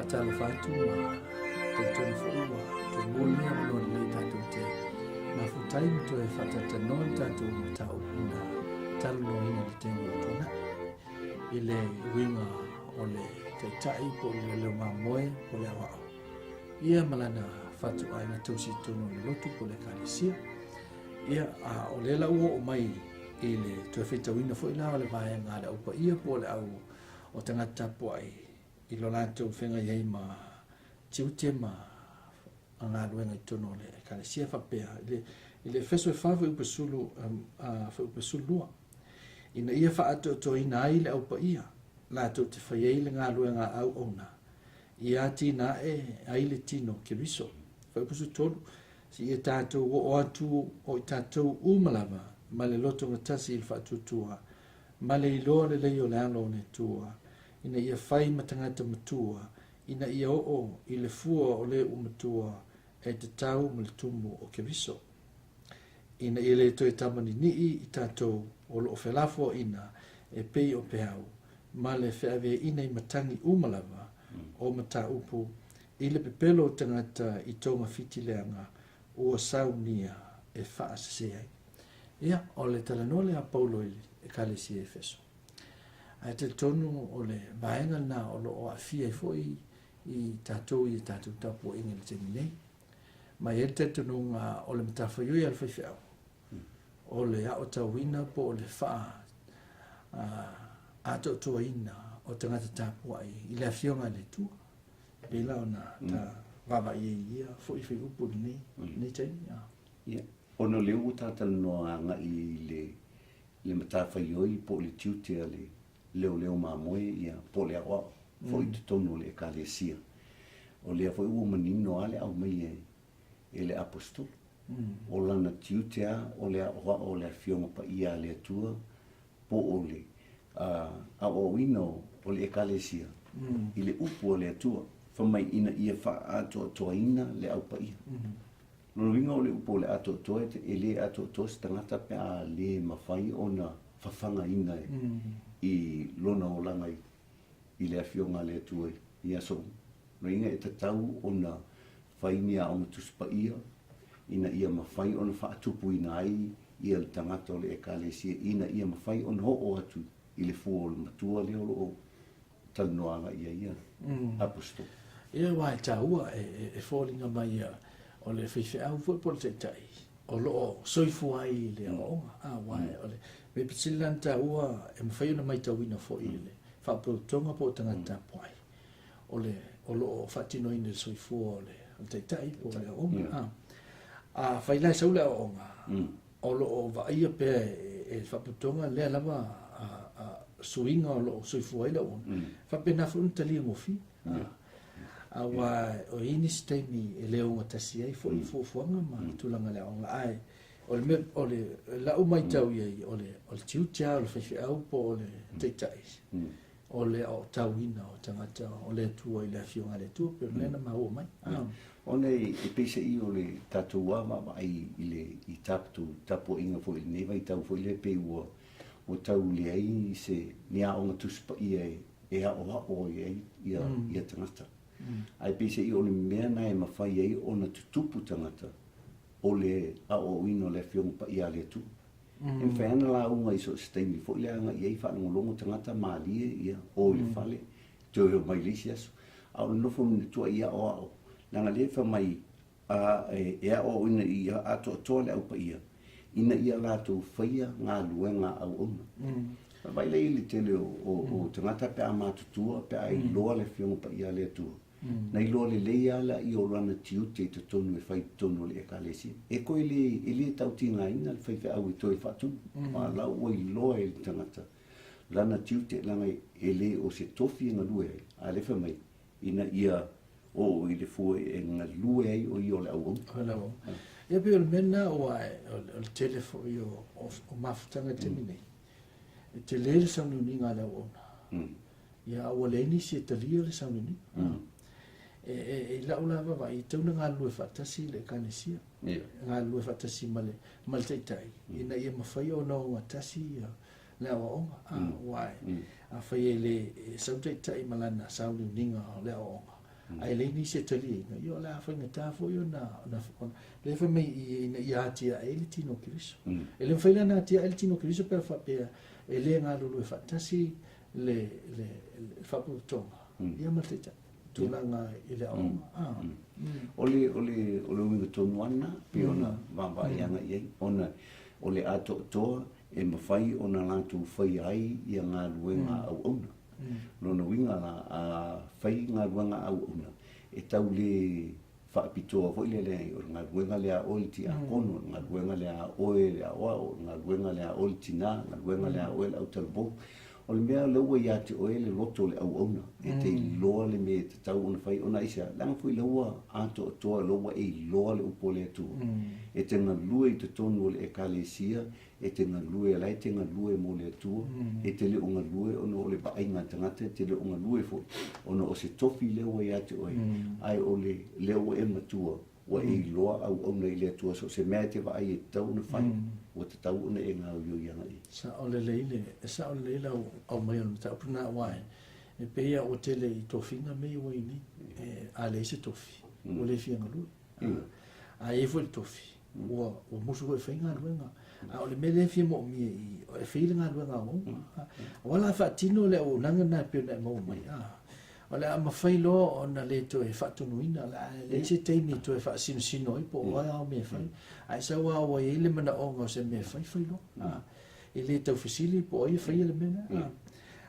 faatalofa atu ma talitonu foi ua toe maua lenei avanoa lelei tatou te mafuta ai ma toe faatalatalanoa le tatou mataupu na talanoaina i le taimi ua tuanai i le uiga o le taitai po o le leoleo mamoe po o le aoao ia ma lana fatuaiga tausi i totonu o le lotu po o le ekalesia. Ia, a o lea la ua oo mai i le toe faitauina foi la o le vaega a le Au Paia po o le au o tagata tapuai i lo latou feagai ai ma tiute ma galuega i totonu o le Ekalesia faapea i le, i le Efeso e 4 fuaiupu 10, fuaiupu 12, ina ia faaatoatoaina ai le Au Paia latou te fai ai le galuega a auauna ia atinae ai le tino o Keriso. Fuaiupu 13, Seia tatou oo atu o i tatou uma lava ma le lotogatasi i le faatuatua ma le iloa lelei o le alo o le Atua, ina ia fai ma tagata matua, ina ia oo i le fua o le ua matua e tatau ma le tumu o Keriso. Ina ia le toe tamaninii i tatou o lo o felafoaiina e pei o peau ma le feaveaiina i matagi uma lava o mataupu i le pepelo o tagata i togafiti leaga ua saunia e faasese ai. Ia, o le talanoa lea a Paulo i le Ekalesia i Efeso. Ae talitonu o le vaega lena o lo o aafia ai foi i tatou i a tatou tapuaiga i le taimi nei. Ma e i ai le talitonuga o le matafaioi a le faifeau, o le aotauina po o le faa atoatoaina o tagata tapuai i le Afioga a le Atua. Pei la ona ta vaavaai ai i ia foi fuaiupu i lenei, lenei taimi. Ia, ona o lea ua ta talanoa agai i le, le matafaioi po o le tiute a le leoleo mamoe, ia, po o le aoao foi i totonu o le Ekalesia. O lea foi ua manino lava le aumai e, e le Aposetolo. O lana tiute lava o le aoao o le Afioga Paia a le Atua po o le aoaoina o le Ekalesia i le upu a le Atua, fai mai ina ia faaatoatoaina le Au Paia. Lona uiga o le upu o le atoatoa e le atoatoa se tagata pe a le mafai ona fafagaina i lona olaga i le Afioga a le Atua i aso uma. Lona uiga e tatau ona fai ni aoga Tusi Paia ina ia mafai ona faatupuina ai ia le tagata o le Ekalesia ina ia mafai ona oo atu i le fua o le matua lea o lo o talanoa agai i ai ia Aposetolo. Ia aua e taua e foliga mai ia o le faifeau foi po o le taitai o lo o soifua ai i le aoaoga. Aua o le mea pito sili la ona taua e mafai ona maitauina foi i le faapotopotoga po o tagata tapuai o le o lo o faatinoina i le soifua o le taitai po o le aoaoga. Afai la e sau le aoaoga, o lo o vaaia pea e le Faalapotopotoga lea lava suiga o lo o soifua ai le auauna, faapena foi ona talia gofie. Aua o i ai nisi taimi e le ogatasi ai foi fuafuaga ma tulaga o le aoga, ae o le mea, o le lau matau i ai, o le tiute lava o le faifeau po o le taitai, o le aotauina o tagata o le Atua i le Afioga a le Atua, pei o le mea na maua mai. Ona e peiseai o le tatou lava vaavaai i le i tatou tapuaiga foi i lenei vaitau foi lea pei ua ua tau leai se ni aoga Tusi Paia e aoao ai ai ia ia tagata. Ae peiseai o le mea na e mafai ai ona tutupu tagata o le aoaoina o le Afioga Paia a le Atua. E mafai lava ona lauga i so o se taimi foi lea agai ai faalogologo tagata malie ia o i le fale toe o mai i le isi aso. A o le nofo tuai aoao leaga lea e fai mai a e aoaoina ia atoatoa le Au Paia ina ia latou faia galuega a auauna. Vaai la i le tele o tagata pe a matutua pe a iloa le Afioga Paia a le Atua. Na iloa lelei lava lea o lana tiute i totonu e fai i totonu o le Ekalesia. E koe le, e le tautigaina le faifeau e toe faatumu. A la ua iloa e le tagata lana tiute, leaga e le o se tofi e galue ai, a lea fai mai, ina ia oo i le fua e galue ai o ia o le auauna. O le auauna. Ia pei o le mea lena aua o le tele foi o mafutaga i le taimi nei, e tele le sauniuniga a le auauna. Ia, a ua leai nisi e talia le sauniuniga. E, e, i lau la vaavaai, e tatau ona galulue faatasi le Ekalesia, e galulue faatasi ma le, ma le taitai, ina ia mafai ona ogatasi ia le aoaoga. Aua afai e le e sau taitai ma lana sauniuniga o le aoaoga, Ae leai nisi e taliaina, ia o le a faigata foi ona, ona, ona lea fai mai i ina ia atiae ai le tino o Keriso. E le mafai la ona atiae le tino o Keriso pe a faapea e le galulue faatasi le, le, le faapotopotoga, ia ma le taitai, tulaga i le aoaoga. Ah. O le, o le, o le uiga tonu lava lena, pei ona vaavaai agai i ai, ona o le atoatoa e mafai ona latou faia ai ia galuega a auauna. Lona uiga la, a fai galuega a auauna, e tau le faapitoa foi lea leai, o le galuega lea a oe le tiakono, o le galuega lea a oe le aoao, o le galuega lea a oe le tina, o le galuega lea a oe le autalavou. O le mea lea ua ia te oe le loto o le auauna, e te iloa le mea e tatau ona fai, ona aisea? Leaga foi lea ua atoatoa, lea ua e iloa le upu a le Atua. E te galue i totonu o le Ekalesia, e te galue, o la e te galue mo le Atua, e te le o galue ona o le vaaiga a tagata, e te le o galue foi ona o se tofi lea ua ia te oe, ae o le lea ua e matua, ua e iloa auauna i le Atua, so o se mea e te vaai e tatau ona fai, ua tatau ona e gaoioi agai i ai. Sao lelei le, e sao lelei lau aumai o le mataupu lena, aua e pei lava ua tele i tofiga mea ia ua i ai nei, a leai se tofi, ua le fia galue. A i ai foi le tofi, ua, ua musu foi e fai galuega. A o le mea lea e fia moomia i, e fai le galuega auauna. Aua la a faatino le auaunaga lena e pei ona e maua mai, a, o le a mafai loa ona le toe faatonuina, o le a leai se taimi e toe faasinosino ai po o a ao mea e fai. Ae sau lava ua i ai le manaoga o se mea e fai, fai loa. A, e le tau fesili po o ai e faia le mea lea.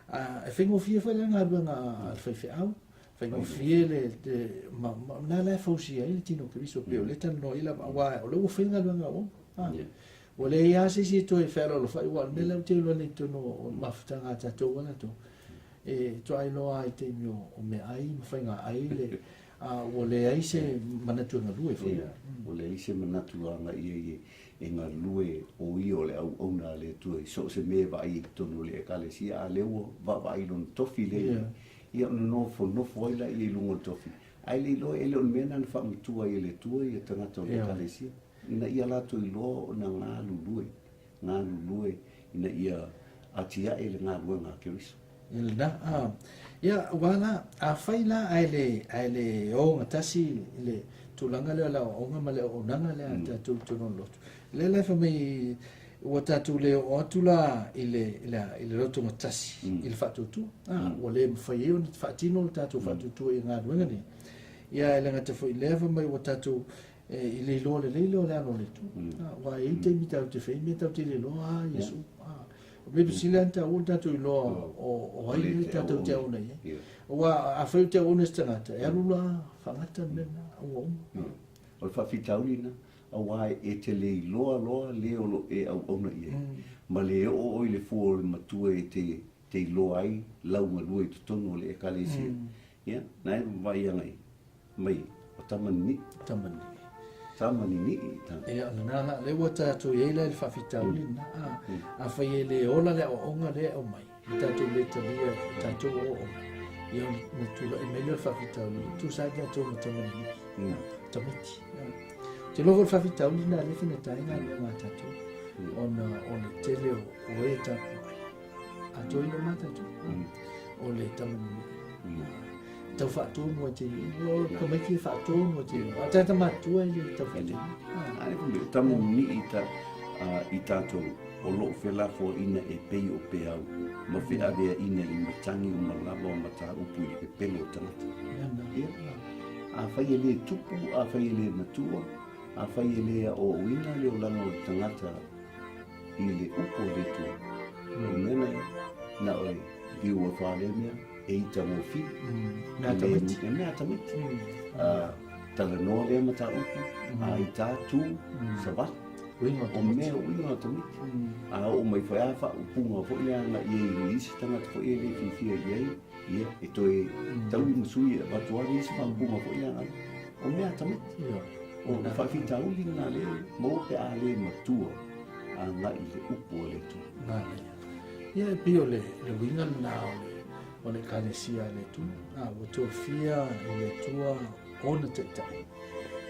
A, e faigofie foi la le galuega a le faifeau, Faigofie le, le ma, ma, na la e fausia ai le tino o Keriso, pei o lea e talanoa ai lava, aua o lea ua fai le galuega a uoga. Ah. Yeah. Ua leai lava se isi e toe fealoalofai, aua o le mea lea ou te iloa nei i totonu o mafutaga a tatou a latou, e toa iloa lava i taimi o, o meaai ma faigaai le, a ua leai se manatu e galue foi. Yeah. Ua leai se manatu agai i ai e galue o ia o le auauna a le Atua i so o se mea e vaai ai i totonu o le Ekalesia, a lea ua vaavaai i lona tofi lea i ai. Ia ona nofonofo ai laia i luga o le tofi. Ae le iloa e le o le mea lena na faamatua ai e le Atua ia tagata o le Ekalesia, ina ia latou iloa ona galulue, galulue ina ia atiae le galuega a Keriso. Ia lena, a. Ia, aua la, afai la ae le, ae le ogatasi le tulaga lea o le aoaoga ma le auaunaga lea a tatou i totonu o le lotu, lea la e fai mai Ua tatou le oo atu la i le, i le, i le lotogatasi mm. i le faatuatua. Ah, mm. Ua le mafai ai ona faatino le tatou mm. faatuatua i galuega nei. Ia, e le gata foi lea, fai mai ua tatou e, i le iloa lelei lea o le alo o le Atua. Mm. Ah, ua e i taimi tatou te fai mea tatou te le iloa, ah, Iesu. Ah, o mea sili lava ona taua le tatou iloa o, o ai le tatou te auauna i ai. Aua afai ou te auauna i se tagata, e alu la faagata le mea lena, ua uma. O le faafitauli lena, Aua e te le iloa loa le o lo e auauna i ai, ma le oo oe i le fua o le matua e te te iloa ai lau galue i totonu o le Ekalesia. Ia, na e vaai agai mai o tama ninii. Tama ninii. Tama ninii ta. Ia, o lena la, lea ua tatou i ai la i le faafitauli lena. A, afai e le ola le aoaoga lea e aumai, ma tatou le talia e tatou aoaoga, ia ona tulai mai lea o le faafitauli, tusa ai tatou ma tama ninii, tamaiti. Ou te iloa foi o le faafitauli lena lea e faigata ai galuega a tatou, ona o le tele o e tapuai. Atoa ina ma tatou, o le tama ninii. Tau faatonu ai te ua tamaiti e faatonu ai te a tata matua e le tau faatonu. Ai ko me tama ninii ta i tatou o loo felafoaina e pei o peau ma feaveaina i matagi o malava o mataupu i le pepelo o tagata. Ia. Afai e le tupu, afai e le matua, afai e le aoaoina le olaga o le tagata i le upu a le Atua, o le mea na ia, na o e liu o wha lea mea, e ita ngōwhi. Mea tamaiti. E mea tamaiti. Talanoa lea mataupu, a i tā tū, savali. Uiga o tamaiti. O mea uiga o tamaiti. A oo mai foi a faaupuga foi lea agai i ai i isi tagata foi e le fiafia i ai, ia, e toe taui ma sui e avatu ai isi faaupuga foi lea agai. O mea a tamaiti. O le faafitauli lena lea maua pe a le matua agai i le upu a le Atua. Manaia. Ia e pei o le, le uiga lena o le, o le Ekalesia a le Atua. A, ua tofia e le Atua ona taitai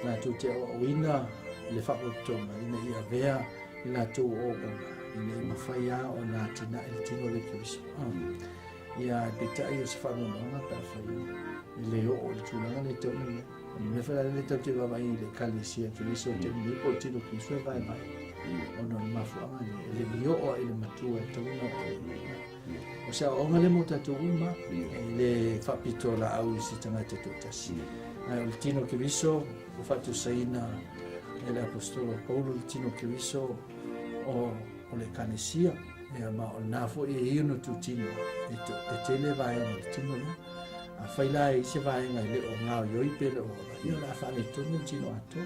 latou te aoaoina le faapotopotoga ina ia avea i latou auauna ina ia mafai lava ona atinae le tino o le Keriso. Ia, peitai o se faanoanoaga pe afai E le oo i le tulaga lea e tatau ona i ai. O le mea foi la lea tatou te vaavaai i le Ekalesia a Keriso i le taimi nei po o le tino Keriso e vaevae ona o le mafuaaga lea e le i oo lava i le matua e tatau ona oo i ai. O se aoaoga lea mo tatou uma, e le faapito laau i se tagata toatasi. Ae o le tino Keriso ua faatusaina e le Aposetolo Paulo le tino Keriso o, o le Ekalesia. Ia, ma o lena foi e i ona tutino e, e tele vaega o le tino lea. Afai la e i ai se vaega e le o gaoioi pe le o ola, ia o le a faaletonu le tino atoa.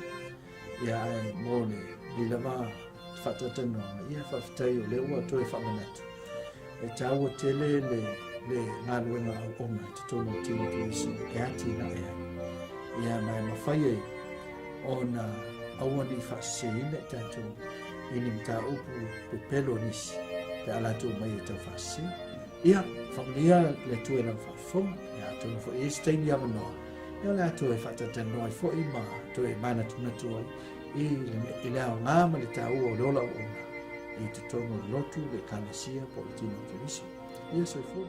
Ia ae mo le lenei lava faatalatalanoaga, ia faafetai o lea ua toe faamanatu. E taua tele le, le galuega auauna i totonu o tino Keriso e atinae ai. Ia ma e mafai ai ona aua ne i faaseseina i tatou i ni mataupu pepelo nisi pe a latou omai e tau faasese. Ia, faamanuia le Atua i lau faafofoga, ia atonu foi e i ai se taimi avanoa, ia o le a toe faatalatalanoa ai foi ma toe manatunatu ai i le, i le aoga ma le taua o le ola auauna i totonu o le lotu, le ekalesia po o le tino o Keriso. Ia soifua.